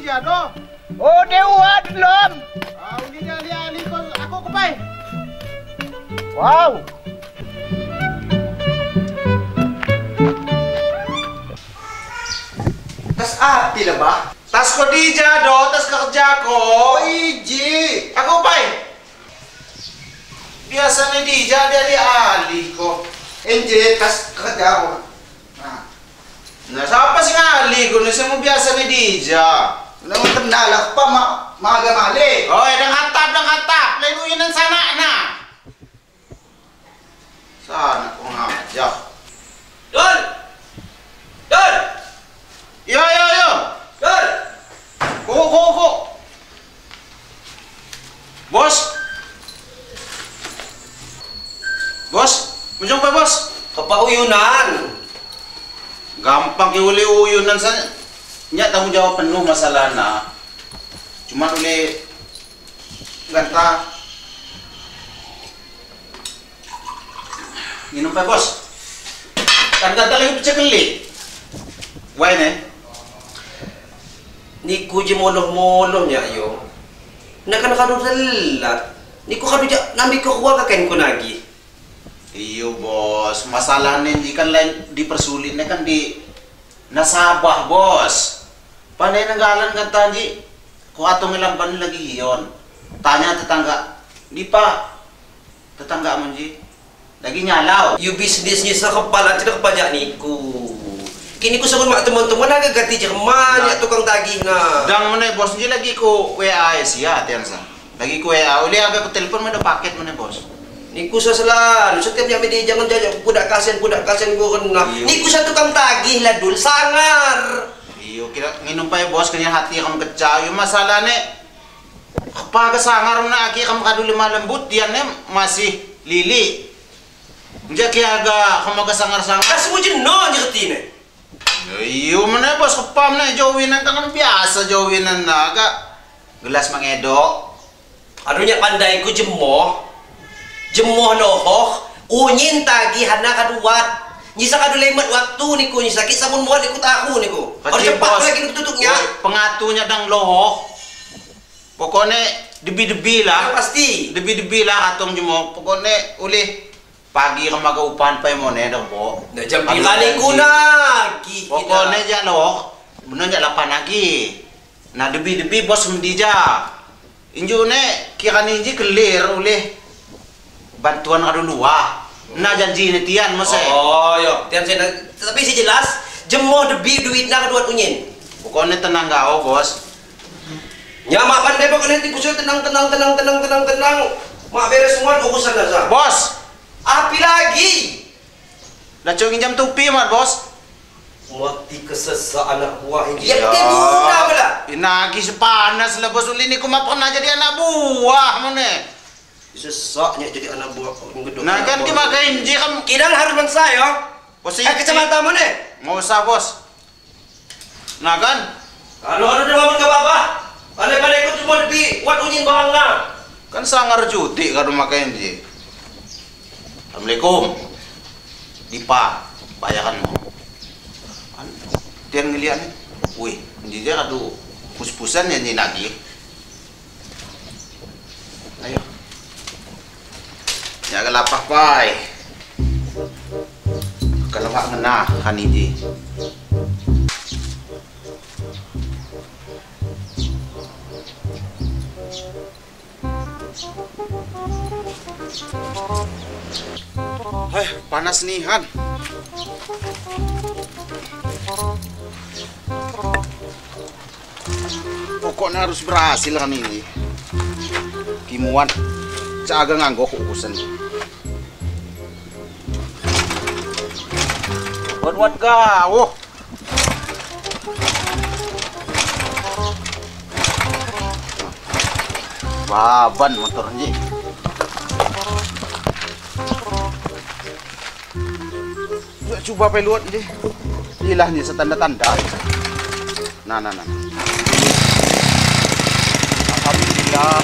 Dia do. Oh, dewa belum. Ah, uli ali-ali ko aku kupai. Wow. Tas api lah, bah. Tas ko dija do, tas kerja ko. Oh, iji. Aku pai. Biasanya dija dia ali-ali ko. Enje tas kerja ko. Nah. Nah, siapa sih ngali ko? Nasa mo biasa ni dija. Nang tenang lah pa maga male. Oh, dang hatap, Lain uyunan sana na. Sana ko ngajak. Dul. Dul. Yo. Dul. Ko. Bos. Bos, mau jumpa bos? Kepauyunan. Gampang ki uli uyunan sa nya tanggung jawab penuh masalah na. Cuma uli ganta. Minum pa bos. Kan ganta lagi pecah kelik. Why ne? Niku je moloh-moloh nya yo. Nak kena kadu telat. Niku kadu jak nambi ke ruang kaken ku nagi. Iyo bos, masalah ini kan lain dipersulitnya kan di nasabah bos. Pandai nenggalan kan tadi, ku atau ngelampan lagi ion. Tanya tetangga, di pak tetangga menji lagi nyalau. You bisnisnya sekepala tidak pajak niku. Kini ku suruh mak teman-teman agak ganti Jerman ya tukang tagih nah. Dang mana bos ni lagi ku WA ya tiansa. Lagi ku WA, oleh agak ku telepon mana paket mana bos. Niku selalu setiap nyampe di jangan jajak budak kasian gua kena. Niku satu tukang tagih lah dul sangar. Iyo kira nginum pae bos kena hati kamu kecah. Yo masalah ne apa kesangar na aki kamu kadu lima lembut dia ne masih lili. Njak ki agak kamu kesangar-sangar. Kasih jeno ngerti ne. Iyo mana bos kepam ne jowinan tangan biasa jowinan na agak gelas mangedok. Aduh nya pandai ku jemoh. Jemoh lohoh, unyin tagihan na kaduat. Nyisa kadu lemat waktu niku nyisa sakit samun muat niku tahu niku. Harus cepat lagi niku tutupnya. Pengatunya dang lohoh. Pokoknya debi-debi lah. Ya, pasti. Debi-debi lah atong jemoh. Pokoknya ulih pagi kemaga upan pa mo ne dong po. Nah jam pila niku nagi. Pokoknya ja lohoh, bener ja 8 lagi. Nah debi-debi bos mendija. Inju ne kira ninji kelir ulih bantuan kadu luah. Nah janji ni tian masa. Oh yo, tian saya tapi sih jelas jemoh debi duit nak kaduat unyin. Pokoknya tenang gak bos. Ya mak pandai pokoknya nanti kusut tenang. Mak beres semua urusan dah sah. Bos, api lagi. Lah cuma jam tupi mat bos. Mati kesesak anak buah ini. Ya guna pula. Inagi sepanas lah bos uli ni ku pernah jadi anak buah mana. Sesaknya jadi anak buah gedung. Nah kan kita makan inji kan kidang harus bangsa ya. Bos kacamata mana? Nggak usah bos. Nah kan? Kalau ada dia ngomong ke apa? Pandai-pandai ikut cuma di wat unyin bang lah. Kan sangar cuti kalau makan inji. Assalamualaikum. Dipa, bayaran mau. Tian ngeliat nih. Wih, inji dia kadu pus-pusan ya inji lagi. Ayo. Ya kelapah pai. Kalau nggak ngena kan ini. Hei, panas nih Han. Pokoknya harus berhasil kan ini. Kimuan. Caga nganggo urusan. Buat gawo. Baban motornya. Coba peluat deh. Ilah nih setanda-tanda. Nah. Alhamdulillah.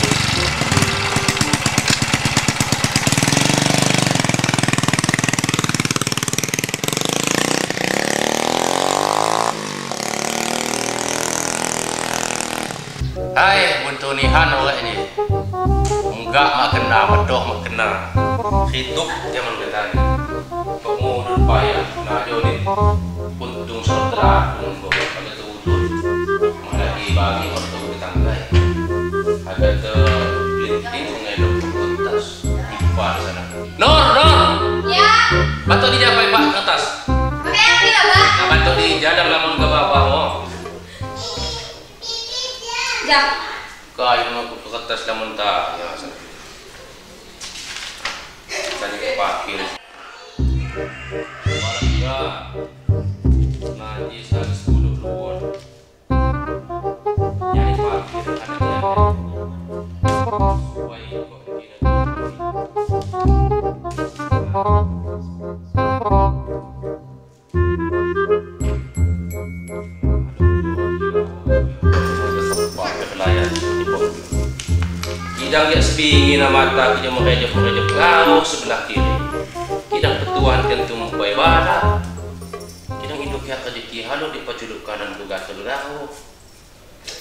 Hai, buntu nihan orang ini. Enggak mak kena, medoh mak kena. Hidup zaman kita ni. Pengudut payah. Nah, jauh ni. Puntung saudara, puntung agak terudut. Mak lagi bagi waktu ditangkai. Agak terlinting mengelok kertas tiba di sana. Nur, Nur. Ya. Batuk di japai pak kertas. Pakai api lah, Pak. Nah, batuk di jalan lamun ke bawah oh. Ya. Kayu aku kertas lamun tak ya sana. Tanya parkir. Warga. Najis harus 10 luar. Nyari parkir anaknya. Kidang dia sepingi nama mata kita merejep-merejep kau sebelah kiri. Kidang petuan tentu tumpai bara. Kidang induk yang rezeki halu di paculuk kanan buka terlalu.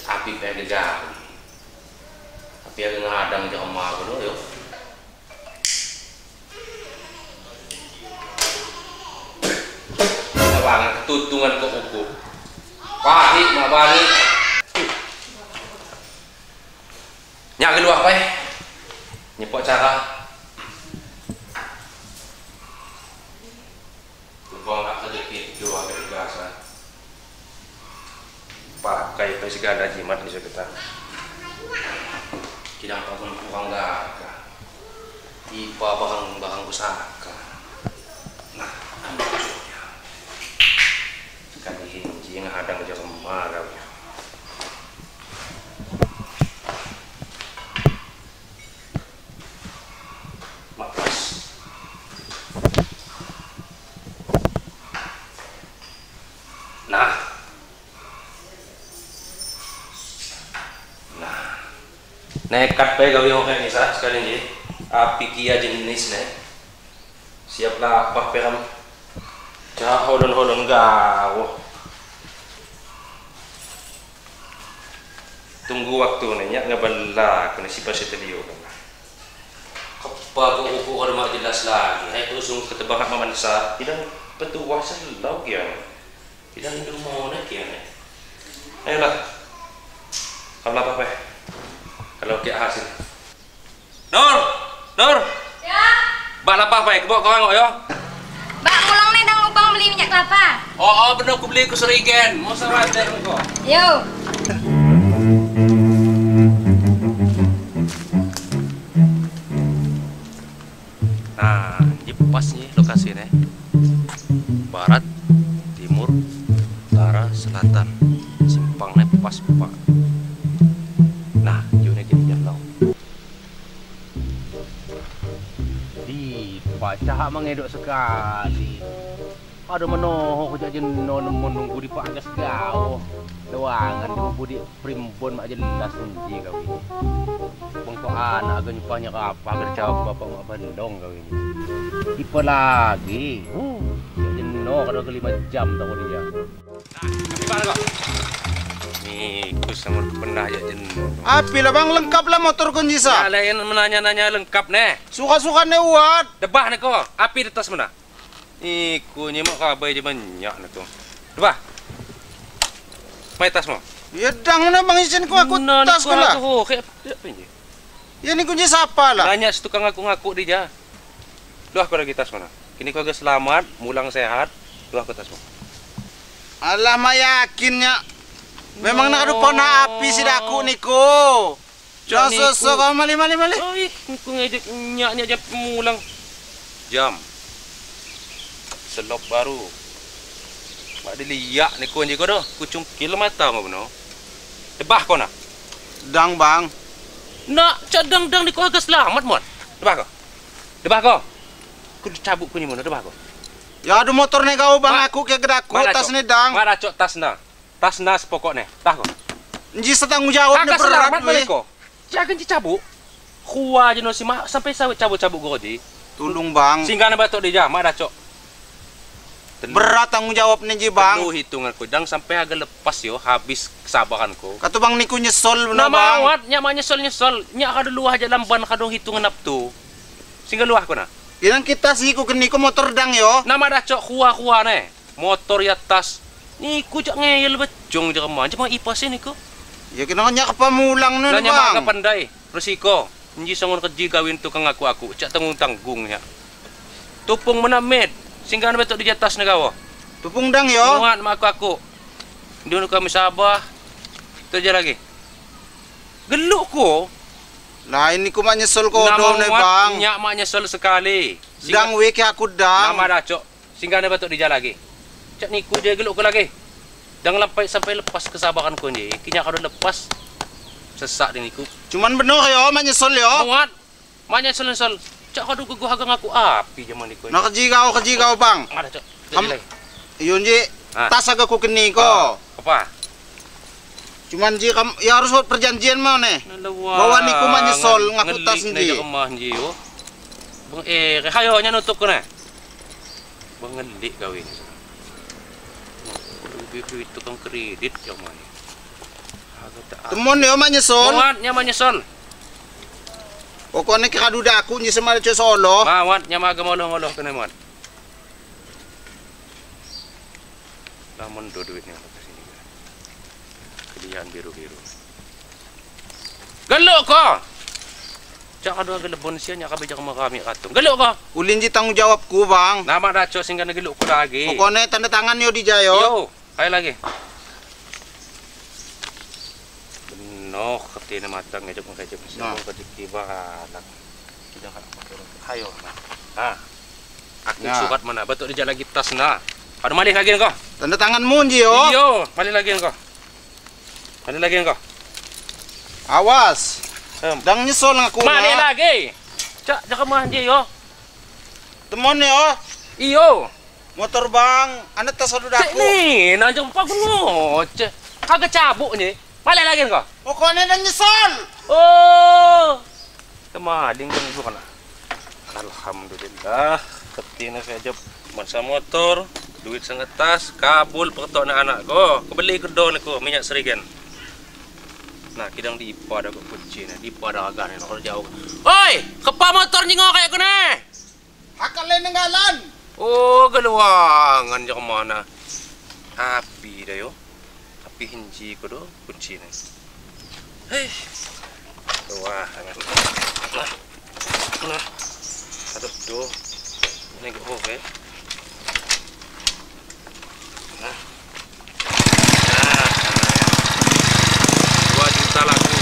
Api pegang. Api yang ngadang jauh aku dulu yuk. Banget ketutungan kok uku. Pahit mak balik. Nyak keluar pai. Nyepok cara. Buang nak rezeki dua ke gas. Pakai pai segala jimat di sekitar. Kidang pakun kurang gagah. Ipa barang-barang pusaka. Nah, maksudnya. Sekali hinji ngadang aja kemarau. Makas. Nah. Nah. Nekat pe gawe orang ni sah sekali ni. Api kia jenis ne. Siap lapah peram. Cak holon-holon gawo. Tunggu waktu ni nyak ngebela kena si pasir telio kan. Kepa ko uku kada mak jelas lagi. Hai tu sung ketebak mamansa. Tidak petuah selau kia. Tidak hindu mau nak kia ni. Ayolah. Kalau apa pe? Kalau kia hasil. Nur, Nur. Ya. Bak lapah pe, kebok kau angok yo. Bak pulang ni dang lubang beli minyak kelapa. Oh, oh benar aku beli ku serigen. Mau sama ada kau. Yo. Nah, ini pas nih lokasi nih. Barat, timur, utara, selatan. Simpangnya pas pak. Nah, jauhnya jadi jalan. Di pacah mengedok sekali. Aduh menohok kerja jeno nemu nunggu di pak agas gau. Doangan di budi primbon mak jelas nji kau ini. Bengkok anak agak nyupahnya ke apa agar jawab bapak mak bandong kau ini. Tipe lagi. Ya jeno kalau ke 5 jam tak dia. Nah, kok. Nih, ku sama pernah ya jeno. Api lah bang lengkap lah motor kunci sa. Nah, lain menanya-nanya lengkap nih. Suka-suka nih uat. Debah nih kok. Api di tas mana? Iku nyemak kabai je banyak nak tu. Debah. Mai tas mo. Ya dang mana bang izin ku aku tas ku lah. Ya ni kunci siapa lah? Nanya setukang aku ngaku dia. Luah kau lagi tas mana? Kini kau agak selamat, mulang sehat. Luah kau tas mo. Alah ma yakinnya. Memang nak ada pona api si daku niku. Jangan sosok kau mali mali mali. Oi, ku ngejek nyak nyak jam mulang. Jam. Selop baru. Mak diliak ni kau je kau dah. Kucung kilometer mau benar. Debah kau nak? Dang bang. Nak cadang dang ni kau agak selamat muat. Debah kau. Debah kau. Ku cabut ku ni mana debah kau. Ya ada motor ni kau bang aku ke gedaku tas ni dang. Mak racok tas na. Tas na sepokok ni. Tah kau. Nji setanggung jawab ni berat weh. Kau. Jangan cabut. Kuah je no si mak sampai sawit cabut-cabut kau di. Tolong bang. Singgah nak batuk dia mak racok. Berat tanggung jawab nih ji bang. Telu hitunganku, dang sampai agak lepas yo habis kesabaranku. Katu bang niku nyesol benar bang. Nah mawat, nyak mah nyesol. Nyak kadu luah aja lamban kadu hitungan naptu. Sehingga luah ku nah. Yang kita sih ku keniku motor dang yo. Nama dah cok kuah-kuah nih. Motor ya tas. Niku cok ngeyel becung je kemana. Cuma ipas ini ku. Ya kena nyak pemulang nih bang. Nyak pandai resiko. Nji sangon kerja kawin tukang aku cak tanggung nyak. Tupung menamet. Sehingga betul di atas negawa. Tupung dang yo. Muat mak aku. Dulu kami sabah. Itu aja lagi. Geluk ko. Nah ini ku mak nyesel ko do nih bang. Nyak mak nyesel sekali. Dang weke aku dang. Nama dah cok. Sehingga betul di jalan lagi. Cak niku je geluk ko lagi. Dang lampai sampai lepas kesabaran ko ni. Kinya kalau lepas sesak di niku. Cuman bener yo mak nyesel yo. Muat. Mak nyesel. Cak kau duga gua ngaku api zaman niku. Nah keji kau bang. Ada cok. Yun ji, tas agak ku keni ko. Apa? Cuman ji kam, ya harus buat perjanjian mau nih. Bahwa niku mah nyesol ngaku tas ndi. Ngelik ji yo. Bang hayo nya nutup ku nah. Bang ngelik kawin. Lebih tukang kredit yang mana. Temon yo mah nyesol. Muat nya mah nyesol. Pokoknya kira duda aku nyi sama cek solo. Mawat nyama agak ngoloh kena muat. Lamun do duitnya ke sini. Kedian biru-biru. Geluk ko. Cak adu agak lebon sia nyak kabeh jak kami katung. Geluk ko. Ulin ji tanggung jawabku bang. Nama dah cok sehingga geluk ko lagi. Pokoknya tanda tangan yo di jayo. Yo, ayo lagi. Noh, ketina matang ngejok ngejok nah. Kediki balak. Kita kan hayo nah. Ha. Aku nah. Surat mana? Betul dia lagi tas nah. Ada malih lagi engkau. Tanda tanganmu ji yo. Iyo, malih lagi engkau. Malih lagi engkau. Awas. Dang nyesol ngaku. Malih lagi. Cak jangan mah ji yo. Temon yo. Iyo. Motor bang, anda tas adu aku. Nih, nah jumpa aku ngoceh. Kagak cabuk ni. Balik lagi kau. Pokoknya dan nyesel. Oh. Kemaling kan ibu kana. Alhamdulillah, ketina saja masa motor, duit sangat tas, kabul pertok nak anak ko. Kebeli kedon ko minyak serigen. Nah, kidang di ipa dah kok kunci nah, di ipa dah agak ni kalau jauh. Oi, kepa motor nyingok kayak ku ne. Hakal lain nenggalan. Oh, geluangan je ke mana? Api dah yo. Api hinji ko do kunci ni. Hei. Wah, nah. Nah. Aduh, do. Ini kok oke. Nah. Nah. 2 juta laku.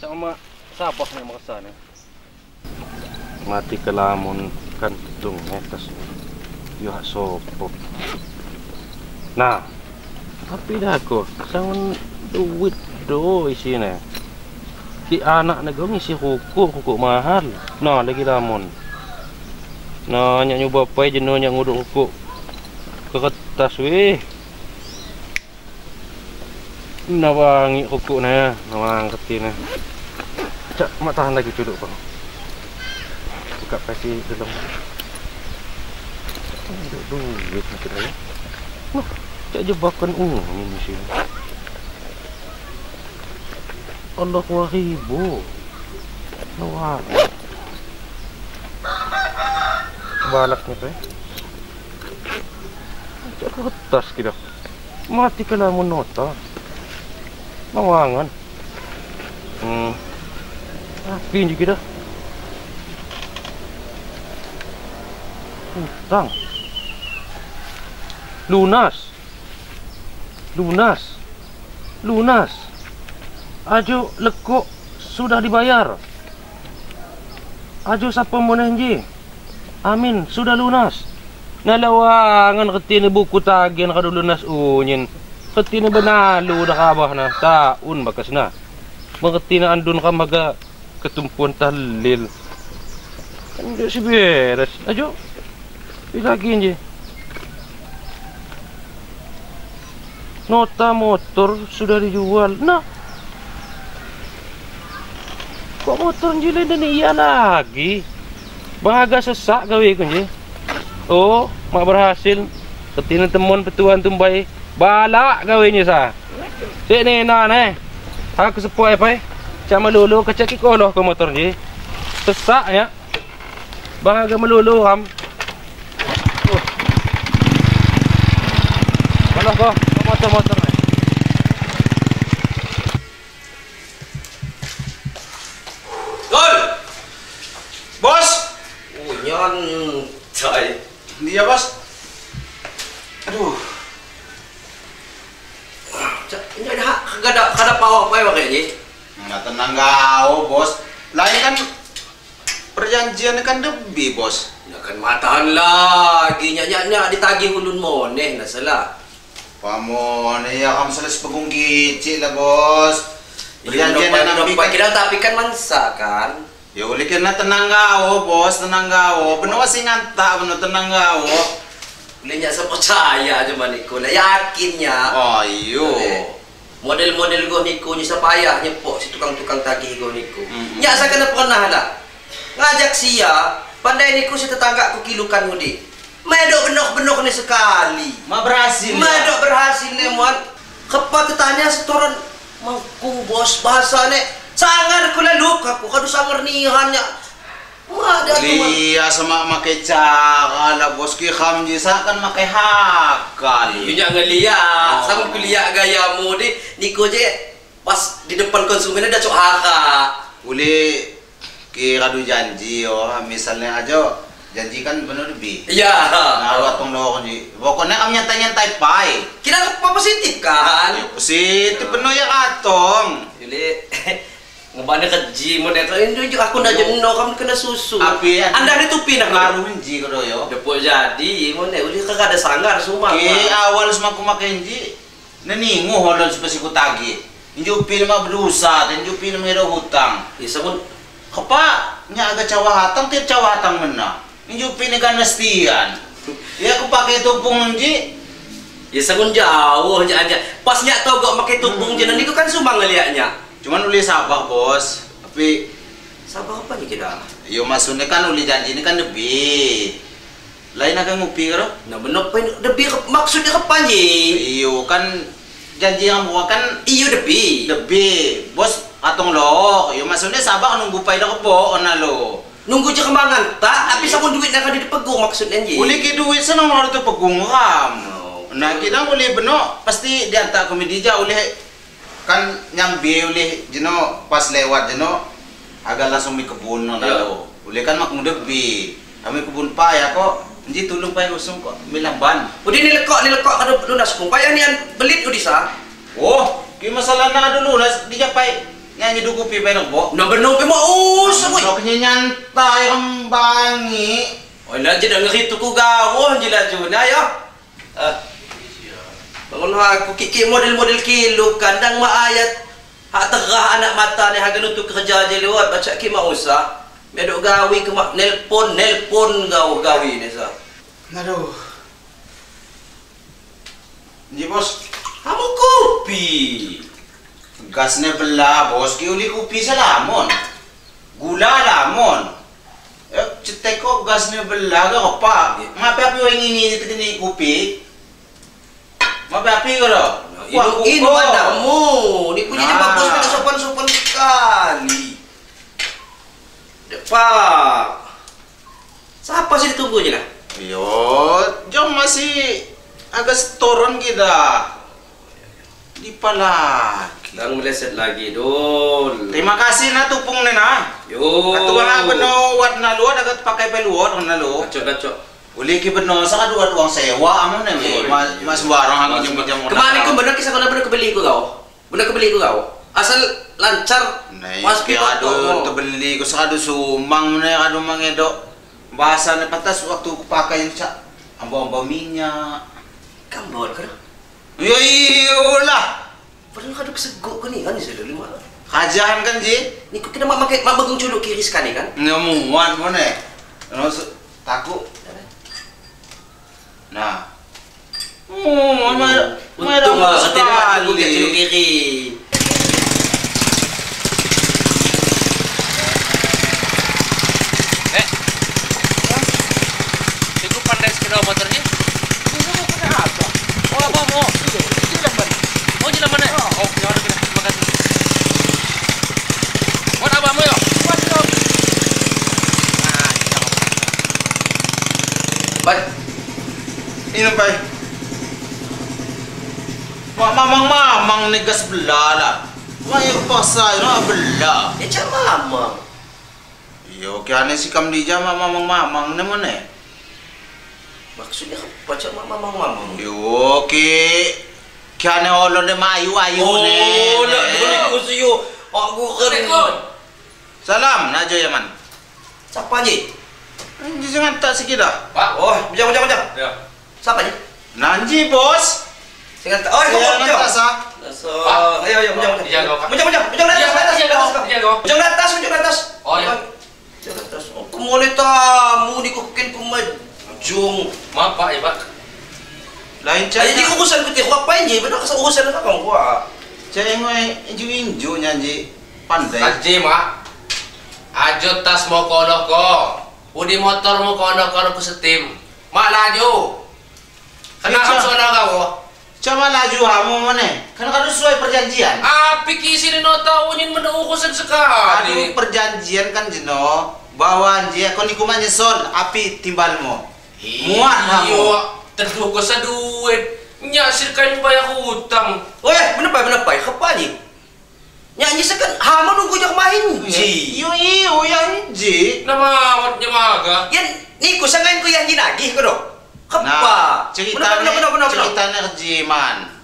Sama sabah ni merasa ni. Mati kelamun kantung atas. Yo sopo. Nah, tapi dah aku sangun duit do isine. Ki anak nego ngisi rukuk mahal. Nah, lagi lamun. Nah, nyak nyoba pai jeno nyak nguduk rukuk. Ke kertas weh. Nah wangi rukuk nah, nawang kerti nah. Cak, mak tahan lagi duduk bang. Buka pasti dalam. Duit nak kira. Nah, cak jebakan ini sih. Allah ribu. Nawang. Balak ni pe. Cak kertas kita. Mati kelamun nota. Mawangan. Api juga dah. Hutang. Lunas. Lunas. Lunas. Ajo lekuk sudah dibayar. Ajo siapa monenji? Amin, sudah lunas. Nalawangan ketini buku tagihan kadu lunas unyin. Ketini benalu dah kabah nah, taun bakas nah. Mengetina andun kamaga ketumpuan talil. Kan si beres. Ajo. Lagi nje. Nota motor sudah dijual. Nah. Kok motor jilin dan iya lagi. Bang agak sesak gawe ku je. Oh, mak berhasil. Ketina temuan petuan tumbai. Balak gawenya sa. Sik nena ne. Aku sepoi pai. Cak melulu kecek koloh ke motor je. Sesak ya. Bang agak melulu ham. Koloh ko motor-motor ni. Gol. Bos. Oh, nyantai. Dia bos. Aduh. Ini ada kada pawak apa ya ni? Nggak tenang kau bos. Lain kan perjanjian kan lebih bos. Ya kan matahan lagi nyak ditagih ulun moneh nah salah. Pamone ya kamu salah sepegung kicik lah bos. Perjanjian dan kan tapi kan mansa kan. Ya boleh kena tenang kau bos, tenang kau. Benar sih ngantak, benar tenang kau. Boleh nyak percaya aja maniko lah yakinnya. Oh iyo. Model-model go niko ni sapayah nyepok si tukang-tukang tagih go niko. Nyak saya kena pernah lah. Ngajak sia, pandai niko si tetangga ku kilukan hudi. Medok benok-benok ni sekali. Ma berhasil. Medok berhasil ni muan. Kepa tetanya setoran mangkung bos bahasa ni. Sangar ku lalu aku kadu sangar nihannya. Iya sama make cara lah bos ki kham jisa kan make hakal. Iya ngeliat, sama kuliah gayamu di niko je pas di depan konsumen ada cok haka. Uli ki kadu janji oh misalnya aja janji kan bener lebih. Iya. Nah watong lo ji. Pokoknya kam nyantai-nyantai pai. Kira apa positif kan? Ya, positif penuh ya katong. Uli ngebane keji mun eta ini aku ndak jeno kamu kena susu. Api anda ditupi nak ngaruh nji kodo yo. Depok jadi mun uli kagak ada sangar sumang. Ki awal semaku make nji neningu holon supaya ku tagih. Njupi mah berdosa, njupi mah ada hutang. Isa mun kepa nya agak cawahatang tiap cawahatang mena. Njupi ni kan nestian. Ya aku pakai tupung nji. Ya samun jauh aja aja. Pas nyak tau gak pakai tupung je nanti kan sumang ngeliatnya. Cuman uli sabar bos, tapi sabar apa nih kita? Yo maksudnya kan uli janji ini kan lebih. Lain akan ngupi karo? Nah bener lebih maksudnya apa nih? Iyo kan janji yang buat kan iyo lebih. Lebih, bos atong loh. Yo maksudnya sabar nunggu pai dah kebo ona lo. Nunggu je kembangan tak, tapi samun duit nak ada dipegung maksudnya ji. Uli ki duit senang harus terpegung ram. Nah kita uli benok pasti diantar komedi ja uli kan nyambi oleh jeno pas lewat jeno agak langsung mi kebun no lalu oleh kan mak mudebi kami kebun paya kok nji tulung paya usung kok milamban udi ni lekok kado lunas kung paya ni an belit udi sa oh ki masalah na dulu lunas dijapai nyanyi duku pi paya bo no beno pi mau usung no nyantai rembangi oh lah je dah ngeri tuku gawoh je laju nah ya bangun aku kiki model-model kilo kandang mak ayat hak terah anak mata ni harga nutu kerja je lewat baca ki mak usah medok gawi ke mak nelpon gawe gawi ni sa. Aduh. Nji bos, kamu kopi. Gasnya belah bos, ki uli kopi salamon. Gula lamon. Cetek kok gasnya belah ke apa? Ngape api wingi ini kopi? Mape api ko lo? Inu anakmu. Ni punya dia bagus kena sopan-sopan sekali. Pak. Siapa sih ditunggunya lah? Yo, jom masih agak setoran kita. Dipa lagi. Lang meleset lagi dol. Terima kasih na tupung nena. Yo. Katuang aku no wat na luat agak pakai peluat na lu. Kacok. Uli ki beno sa kadu uang sewa amo ne mas barang aku jam-jam. Kemarin ku bener kisah kau bener kebeli ku kau. Bener kebeli ku kau. Asal lancar. Mas pi kadu terbeli ku sa kadu sumang ne kadu mangedok. Bahasa ne patas waktu ku pakai cak ambo-ambo minyak. Kambon kau. Ya iyalah. Padahal kadu keseguk ku ni kan selalu lima. Kajahan kan ji? Ni ku kena mak make mak bagung culuk kiri sekali kan? Ngemuan mo ne. Takut. Nah, Untung lah tidak aku kecil kiri. Iku pandai sepeda motornya? Oh, apa mau? Oh, jalan mana? Oh, jalan mana? Terima kasih. Buat abangmu yo? Buat dong. Nah, Baik. Ini baik. Mak mamang-mamang ni gas belah lah. Mak yang paksa nak belah. Ya cak mamang. Yo, kiane sikam dija mak mamang-mamang ni mana? Maksudnya apa cak mamang-mamang? Yo, ki kiane olon de mayu-ayu ni. Oh, nak boleh kusiyo. Aku keren. Salam, najo ya man. Siapa ni? Jangan tak sikit dah. Pak. Oh, bijak. Ya. Siapa ni? Nanji, bos. Dengan oh, jangan atas ah. Ayo, ayo, bijak. Bijak atas. Oh, ya. Bijak atas. Oh, kemana tamu ni kau ken kumajung. Maaf, Pak, ya, Pak. Lain cak. Jadi urusan ku apa ini? Benar urusan apa kau gua? Cak ngoi inju-inju nyanyi pandai. Aji, Mak. Ajo tas mau kono ko. Udi motor mau kono kono ku setim. Mak laju. Kena ham sono kau. Cuma laju hamu mana? Kan kalau sesuai perjanjian. Ah, pikir sini nota unyin menurusan sekali. Aduh, perjanjian kan jeno. Bahwa dia kau niku menyesal api timbalmu. Muat hamu. Terduga seduit. Nyak sirkan bayar hutang. Weh, menepai, apa ni? Nyak ni sekan hamu nunggu jak main ji. Iyo iyo yang ji. Nama awatnya maga. Yan niku sangain ku yang ji nagih ko dok. Nah, ceritanya kejiman.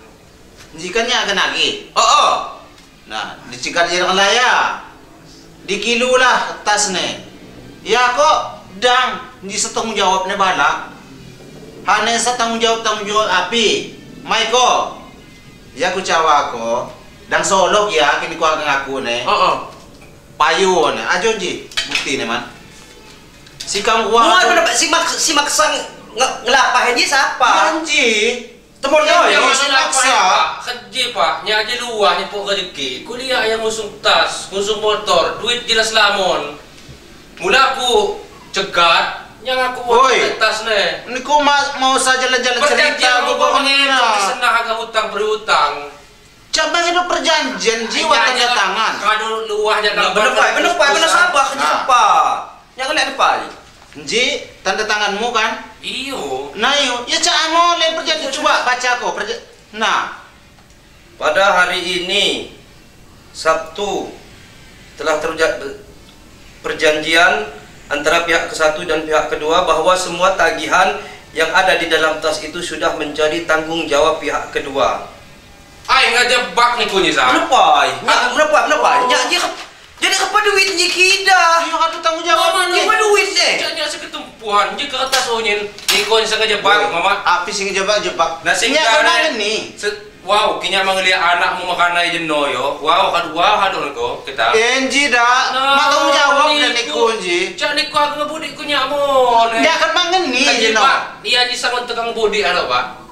Jika nya akan lagi. Oh. Nah, dicikar jalan laya. Dikilu lah tas ne. Ya kok dang di setanggung jawab ne bala. Hane setanggung jawab api. Maiko. Ya ku cawa ko. Dang solok ya kini ku akan ngaku ne. Oh. Payu ne. Ajo ji bukti ne man. Sikam gua. Si maksang ngelapah ini siapa? Anji. Temen kau ya, maksa. Kerja pak, nyak aja luah nyepok rezeki. Kuliah yang ngusung tas, ngusung motor, duit jelas lamon. Mula aku cegat, yang aku mau tas nih. Ini kok mau saja jalan-jalan cerita, aku bohongin. Senang agak hutang berhutang. Coba itu perjanjian jiwa tanda tangan. Kalau luahnya bener siapa? Kerja apa? Yang lihat depan. Ji, tanda tanganmu kan? Iyo. Nah iyo, ya cak amo lain perjanjian coba baca kok. Nah, pada hari ini Sabtu telah terjadi perjanjian antara pihak ke-1 dan pihak kedua bahwa semua tagihan yang ada di dalam tas itu sudah menjadi tanggung jawab pihak kedua. Ai ngajebak nih kunyit sa. Menepai, menepai. Jadi apa duitnya kita? Iya, kadu tanggung jawab. Apa duit deh? Jangan seketumpuan, jika kertas onyin, nikon sengaja jebak, mama. Api sing jebak. Nah, sing mana nih? Wow, kinya manglia anakmu makan aja jeno yo. Wow, kadu wow hadon ko kita. Enji dah, mak tanggung jawab dan niku enji. Cak niku aku ngebudi ku nyamo. Dia akan mangen nih jeno. Iya, ji sangon tukang budi ano pak.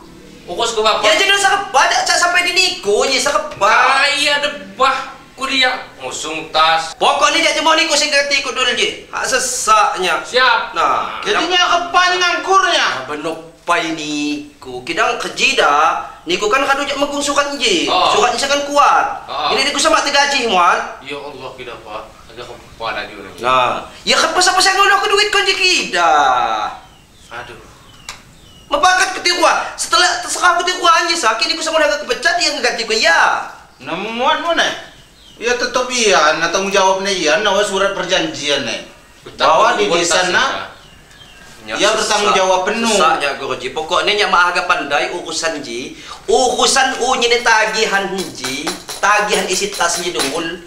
Ukus ko bapak. Ya jeno sakep sampai di niku ji sakep. Ah iya debah. Kuliah ngusung tas. Pokoknya dia cuma niku sing ganti ikut dulu je. Hak sesaknya. Siap. Nah, jadinya kepan ngangkurnya. Nah, benopai niku. Kidang keji dah. Niku kan kadu jak megung surat je. Oh. Suratnya kan kuat. Oh. Ini niku sama tiga gaji muat. Ya Allah kida pak. Agak kepan aja orang. Nah, ya kepas apa saya ngoloh ke duit kon je kida. Aduh. Mepakat ketiwa. Setelah terserah ketiwa aja sakit niku sama agak kepecat dia ngeganti ku ya. Nah, muat mana? Ya tetap iya, nah tanggung jawabnya iya, nah surat perjanjian nih. Bahwa di sana ya bertanggung jawab penuh. Sesaknya guru ji, pokoknya nyak mah agak pandai urusan ji, urusan unyi tagihan ji, tagihan isi tasnya dulu.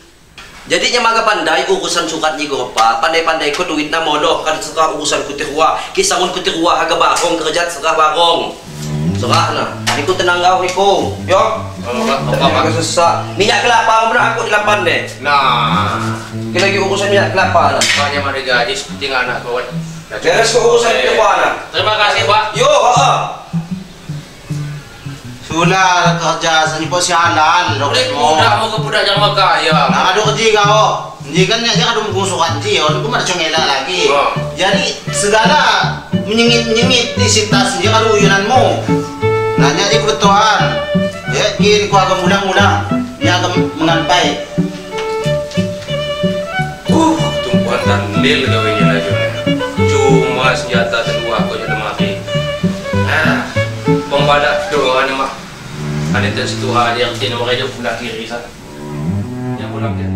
Jadi nyak mah agak pandai urusan surat ni guru pa, pandai-pandai ko duit na moloh kan serah urusan kutirua, kisangun kutirua agak barong kerja serah barong. Serah nah, niku tenang kau niku, yo. Apa sesak. Minyak kelapa benar aku di lapan deh. Nah, kita lagi urusan minyak kelapa lah. Banyak mana gaji seperti anak kawan. Beres kok urusan itu nah. Terima kasih pak. Yo, Sulah kerja senyipo si halal. Udah budak mau ke budak jangan makaya. Nah, aduh kerja kau. Jika nya jangan ada menggusukan ji, aku mah congela lagi. Oh. Jadi segala menyengit-nyengit di sitas dia kalau uyunanmu. Nanya aja kebetulan. Ya, kini ku agak ulang-ulang. Dia agak mengampai. Tumpuan dan lil gawenya laju. Cuma senjata kedua aku jadi mati. Ah, pembadak doa ni mah. Ane tak setuha dia yang mereka pulang kiri sana. Yang pulang dia.